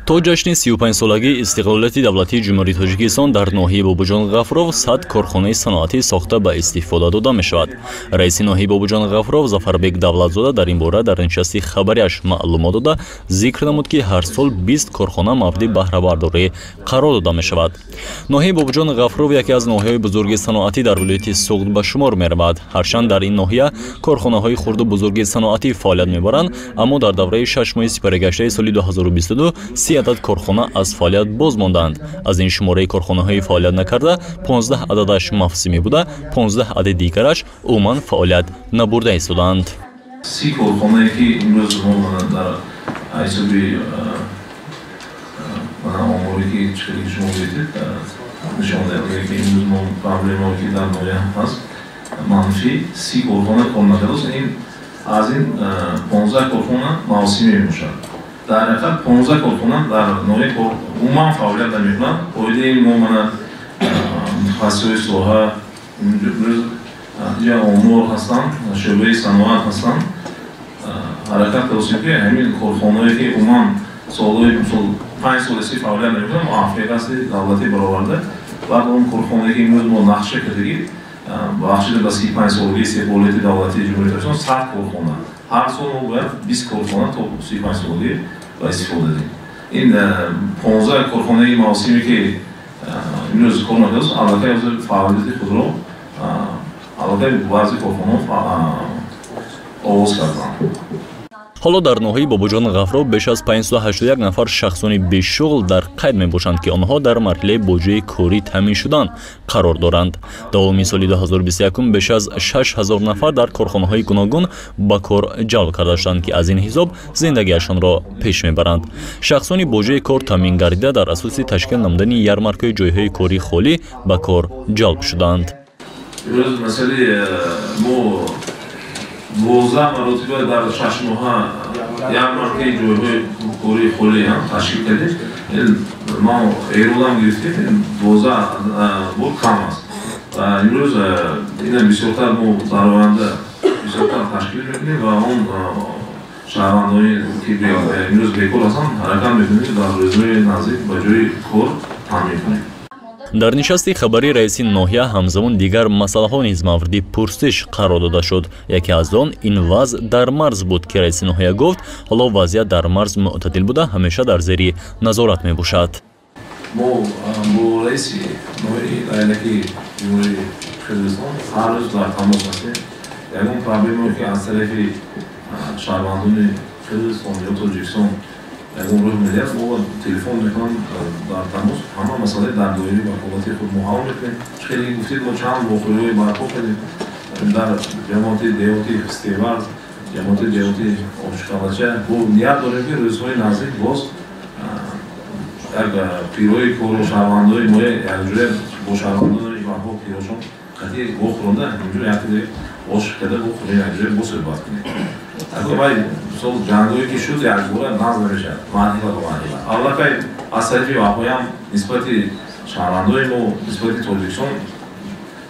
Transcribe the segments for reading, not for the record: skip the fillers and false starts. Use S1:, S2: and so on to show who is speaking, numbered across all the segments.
S1: То ҷашни 35-солагии истиқлолияти давлатии Ҷумҳурии Тоҷикистон дар ноҳияи Бобоҷон Ғафуров 100 корхонаи саноатӣ сохта ба истифода дода мешавад. Раиси ноҳияи Бобоҷон Ғафуров Зафарбек Давлатзода дар ин бора дар нишасти хабарияш маълумот дода, зикр намуд, ки ҳар сол 20 корхона мавриди баҳрабардорӣ қарор дода мешавад. Ноҳияи Бобоҷон Ғафуров яке аз ноҳияҳои бузурги саноатӣ дар вилояти Суғд ба шумор меравад. Ҳарчанд дар ин ноҳия корхонаҳои хурду бузурги саноатӣ фаъолият мебаранд, аммо дар давраи 6 моҳи сипаригаштаи соли 2022 30 адад корхона аз фаъолият боз монданд. Аз ин шумораи корхонаҳои фаъолият накарда 15 ададаш мавсимӣ буда, 15 адади дигараш умуман фаъолият набурда истодаанд.
S2: 30 корхонае ки имрӯз мо дар ҳисоби оморе ки чӣ шумо гуфтед нишон додем, ки имрӯз мо проблемое ки дар ноҳия ҳаст, манфӣ 30 корхона кор накардааст. Ин аз ин 15 корхона мавсимӣ мебошад. Дар ҳақиқат 15 корхона дар ноҳия умуман фаъолият намекунанд. Оидаи мо мана мутахассисои соҳа имрӯз инҷа омор ҳастанд, шӯъбаи саноат ҳастанд. Ҳаракат кардем, ки ҳамин корхонаое ки умуман солҳои мисол 5 сол фаъолият намекунанд, муваффақияти давлатӣ бароварда, баъд он корхонае ки имрӯз мо нақша кардагӣ бахшида ба 35-солагии истиқлолияти давлатии Ҷумҳурии Тоҷикистон 100 корхона, ҳар сол мо бояд 20 корхона то 35-солагӣ ба истифода диҳем. Ин 15 корхонаи мавсиме ки имрӯз кор накардааст, аллакай ҳозир фаъолияти худро аллакай баъзе корхонаҳо оғоз карданд.
S1: Ҳоло дар ноҳияи Бобоҷон Ғафуров беш аз 581 нафар шахсони бешуғл дар қайд мебошанд, ки онҳо дар марҳилаи бо ҷойи корӣ таъмин шудан қарор доранд. Давоми соли 2021 беш аз 6000 нафар дар корхонаҳои гуногун ба кор ҷалб карда шуданд, ки аз ин ҳисоб зиндагиашонро пеш мебаранд. Шахсони бо ҷойи кор таъмин гардида дар асоси ташкил намудани ярмаркаи ҷойҳои кории холӣ ба кор ҷалб шуданд.
S2: Имрӯз масъалаи мо 12 маротиба дар 6 моҳа ярмаркаи ҷойҳои кории холӣ ташкил кардем. Мо эродам гирифтем, 12 бор кам аст. Ва имрӯз ина бисёртар мо дар оянда бисёртар ташкил мекунем ва он шаҳрвандоне ки имрӯз бекор ҳастанд, ҳаракат мекунем, ки дар рӯзҳои наздик ба ҷойи кор таъмин кунем.
S1: Дар нишасти хабарӣ раиси ноҳия ҳамзамон дигар масъалаҳо низ мавриди пурсиш қарор дода шуд. Яке аз он ин вазъ дар марз буд, ки раиси ноҳия гуфт, ҳоло вазъият дар марз мӯътадил буда, ҳамеша дар зери назорат мебошад.
S2: Мо бо раиси ноҳияи Лайлаки Ҷумҳурии Қирғизистон ҳар рӯз дар тамос ҳастем. Ягон проблемое ки аз тарафи шаҳрвандони Қирғизистон ё Тоҷикистон ягон рӯй медиҳад, мо телефон мекунам, дар тамос ҳама масъалаи дар доираи ваколати худ мо ҳал мекунем. Хеле гуфтед, мо чанд воқеаҳои барпо кардем дар ҷамоати деҳоти Хистеварз, ҷамоати деҳоти Ошқалача. Бо ният дорем, ки рӯзҳои наздик боз як пирои кору шаҳрвандои мо якҷоя бо шаҳрвандони ваҳо пирошон қатъи вохӯронда, инҷо якде ош карда бохӯрем, якҷоя бо суҳбат кунем. Вай мисол ҷангое ки шуд, якбора наз намешавад, марҳила ба марҳила. Аллакай аз тарафи ваҳоям нисбати шаҳрвандои мо, нисбати Тоҷикистон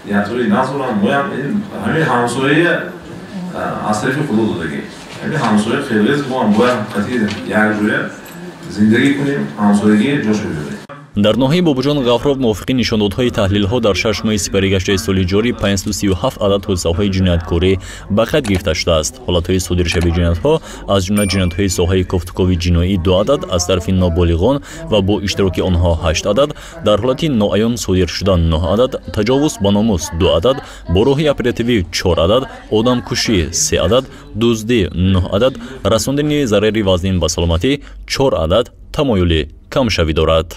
S2: ниятҳои наз доранд. Моям ҳамин ҳамсояя аз тарафи Худо додагӣ, ҳамин ҳамсоя қирғиз, мо ҳам бояд қатъи якҷоя зиндагӣ кунем, ҳамсоягӣ ҷошо биёрем.
S1: Дар ноҳияи Бобоҷон Ғафуров мувофиқи нишондодҳои таҳлилҳо дар 6 моҳи сипаригаштаи соли ҷорӣ 537 адад ҳодисаҳои ҷинояткорӣ ба қайд гирифта шудааст. Ҳолатҳои содиршавии ҷиноятҳо аз ҷумла ҷиноятҳои соҳаи кофтукови ҷиноӣ 2 адад аз тарафи ноболиғон ва бо иштироки онҳо 8 адад, дар ҳолати ноаён содир шудан 9 адад, таҷовуз ба номус 2 адад, бо роҳи оперативӣ 4 адад, одамкушӣ 3 адад, дуздӣ 9 адад, расондани зарари вазнин ба саломатӣ 4 адад тамоюли камшавӣ дорад.